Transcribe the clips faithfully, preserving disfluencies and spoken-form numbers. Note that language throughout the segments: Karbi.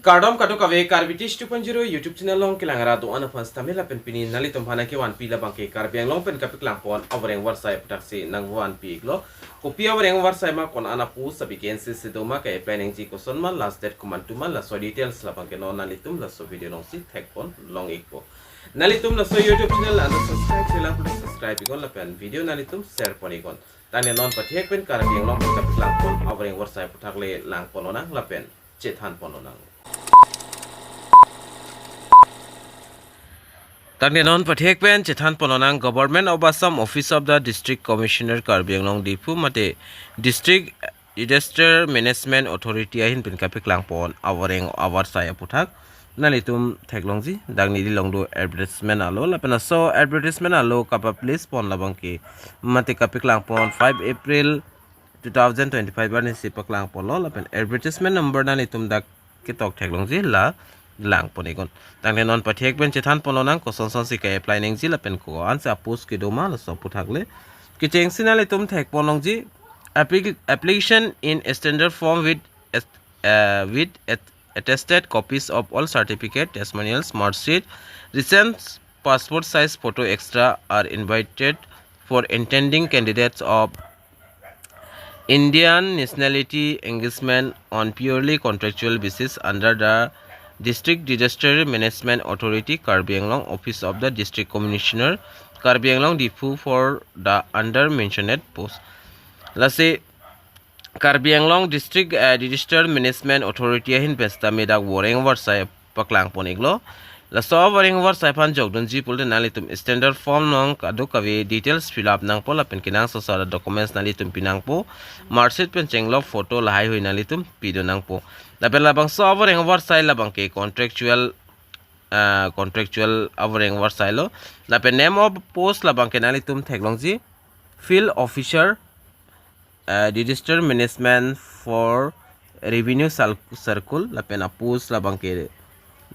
Kardom kadokave, Karbi Tish two point zero YouTube channel along kelang ra do-an aphan sitame lapen pini nanglitum aphan kevanpi labangke Karbi Anglong pen kapaklang pon avoreng avarsai aputhak si nangvanpi iklo. Kopi avoreng avarsai ma, ko-an apost abiken si si do ma, ke-apply nangji koson ma, last date komantu ma, laso details labangke non nanglitum laso video along si thek pon long ikpo. Nanglitum laso YouTube channel anta subscribe si lang, please subscribe iknon lapen video nanglitum share pon iknon. Tangte non pathek pen Karbi Anglong pen kapaklang pon avoreng avarsai aputhak le lang pon lonang lapen chethan pon lonang. Tangte non pathek pen chethan pon lonang, Government of Assam, Office of the District Commissioner Karbi Anglong Diphu mate District Disaster Management Authority ahin pen kapaklang pon avoreng avarsai aputhak nanglitum theklongji, dak neli along do advertisement alo, lapen laso advertisement alo kapapublish pon labangke mate kapaklang pon five April two thousand twenty-five arni si paklang ponlo, lapen advertisement number nanglitum dak ketok theklongji, la lang pon iknon. Tangte non pathek pen chethan pon lonang, koson son si ke-apply nangji lapen ko-an si apost kedo ma laso aputhak le. Kechengsi nanglitum thek pon longji, applic-, application in standard form with est-, uh, with at-, attested copies of all certificate, testimonials, mark sheet, recent passport size photo extra are invited for intending candidates of Indian nationality engagement on purely contractual basis under the District Disaster Management Authority, Karbi Anglong, Office of the District Commissioner, Karbi Anglong, Diphu for the under mentioned post. Lasi Karbi Anglong District, eh, Disaster Management Authority ahin pen sitame dak avoreng avarsai paklang pon iklo. Laso avoreng avarsai aphan jokdunji pulote nanglitum standard form along kadokave details fill up nangpo lapen kenangsot asar documents nanglitum pi nangpo. Mark sheet pen chenglok photo lahaihui nanglitum pidun nangpo. Lapen labangso avoreng avarsai labangke contractual, ah, contractual avoreng avarsai lo. Lapen name of post labangke nanglitum theklongji, Field Officer, eh, Disaster Management for Revenue Sal-, Circle, lapen apost labangke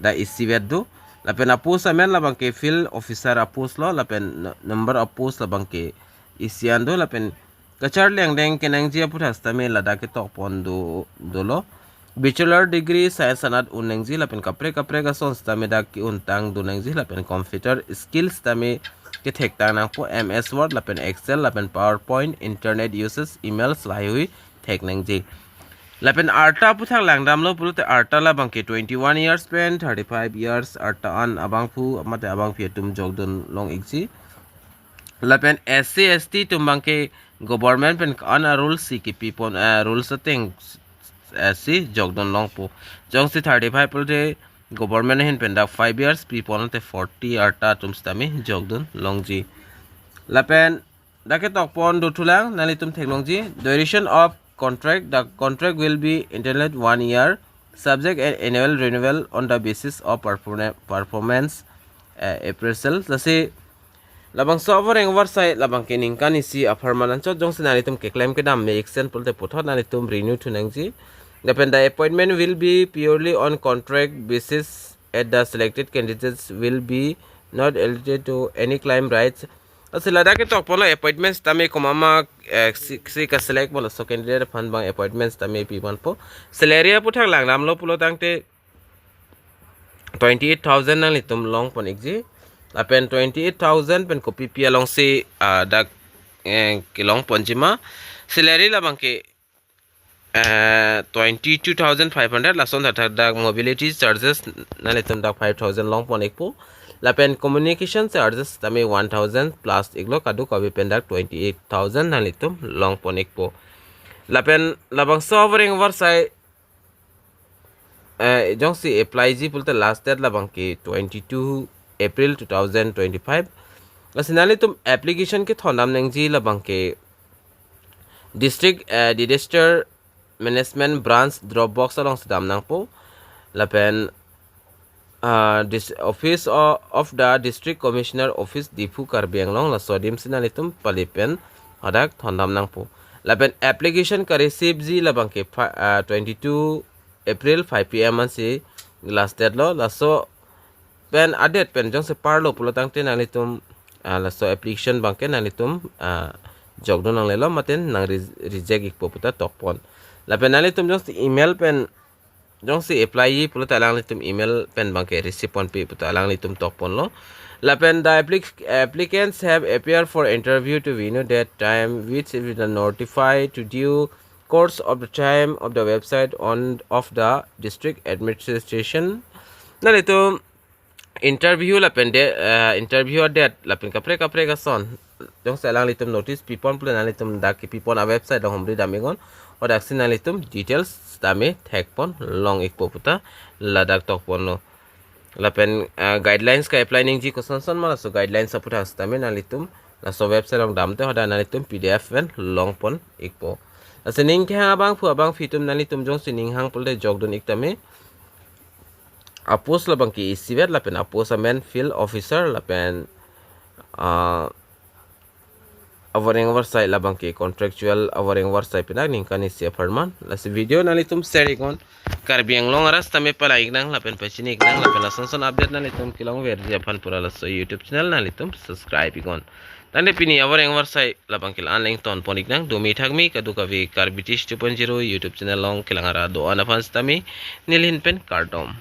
dak isivet do, lapen apost amen labangke Field Officer apost lo, lapen n-, number of post labangke isi an do, lapen kacharli angdeng kenangji aputhak sitame ladak ketok pon do, dolo. Bachelor degree science anat un nangji lapen kaprek kaprek ason sitame dak ke-untang dun nangji lapen computer skills sitame kethektang nangpo, M S Word lapen Excel lapen PowerPoint, internet uses, emails lahaihui thek nangji. Lapen arta aputhak langdamlo pulote arta labangke twenty-one years pen thirty-five years arta an abangphu mate abangpi atum jokdun long ikji. Lapen S C S T atum abangke government pen ko-an arules si kepi pon, eh, rules ateng, eh, si jokdun longpo. Jongsi thirty-five pulote government ahin pen dak five years pi pon te forty arta atum sitame jokdun longji. Lapen dak ketok pon dothulang, nanglitum theklongji. Duration of contract, the contract will be intended one year, subject an annual renewal on the basis of performa-, performance, eh, appraisal. Lasi labangso avoreng avarsai labangke ningkan isi apharman anchot, jongsi nanglitum keklem kedam me extend pulote puthot nanglitum renew thu nangji. Lapen the appointment will be purely on contract basis at the selected candidates will be not eligible to any claim rights. Lasi ladak ketok ponlo appointment sitame komat ma, eh, si, si ka-select ponlo, laso candidate aphan abang appointment sitame pi ponpo. Salary aputhak langdamlo pulo tangte twenty-eight thousand nanglitum long pon ikji. Lapen twenty-eight thousand pen kopi pi alongsi, ah, dak, eh, kelong ponji ma. Salary labangke, eh, twenty-two thousand five hundred, lason thakthadak mobility charges nanglitum dak five thousand long pon ikpo. Lapen communication charges sitame one thousand plus iklo, kadokave pen dak twenty-eight thousand nanglitum long pon ikpo. Lapen labangso avoreng avarsai, eh, jongsi apply ji pulote last date labangke twenty-two April two thousand twenty-five. Lasi nanglitum application kethondam nangji labangke district, eh, disaster management branch drop box alongsi dam nangpo. Lapen, ah, this office o-, of the District Commissioner Office, Diphu, Karbi Anglong, laso adim si nanglitum pali pen hadak thondam nangpo. Lapen application ka-receive ji labangke pha-, ah, twenty-two April five P M ansi last date lo. Laso pen a-date pen jongsi parlo pulo tangte nanglitum, ah, laso application abangke nanglitum, ah, jokdun nanglelo mate nang re-, reject ikpo puta tok pon. Lapen nanglitum jongsi email pen Jongsi apply-ji pulote alanglitum email pen abangke receive ponpe puta alanglitum tokponlo. Lapen the applic-, applicants have appeared for interview to venue date time which is the notify to due course of the time of the website on of the district administration. Nanglitum interview lapen de, eh, interview date lapen kaprek kaprek ason. Jongsi alanglitum notice pipon pulote nanglitum dak kipipon a website along humri dam iknon. Hadaksi nanglitum details tame thekpon long ikpo puta ladak tokponlo. Lapen, eh, guidelines ka-apply nangji kosonson ma laso guidelines aphuthak sitame nanglitum laso website along damte hadak nanglitum P D F pen longpon ikpo. Lasi ning kehang abangphu abangphi atum nanglitum jongsi ning hang pulote jokdun ik tame. A-post labangke isivet lapen a-post amen field officer lapen, ah, avoreng avarsai labangke contractual avoreng avarsai pinak ningkan isi apharman. Lasi video nanglitum share iknon. Karbi Anglong arat sitame palang iknang lapen pachini iknang lapen lasonson update nanglitum kelongverji aphan pura laso YouTube channel nanglitum subscribe iknon. Tangte pini avoreng avarsai labangke la-an ingtonpon iknang. Dumi thakmi kadokave Karbi Tish two point zero YouTube channel along kelang arat do-an aphan sitame neli ahin pen kardom.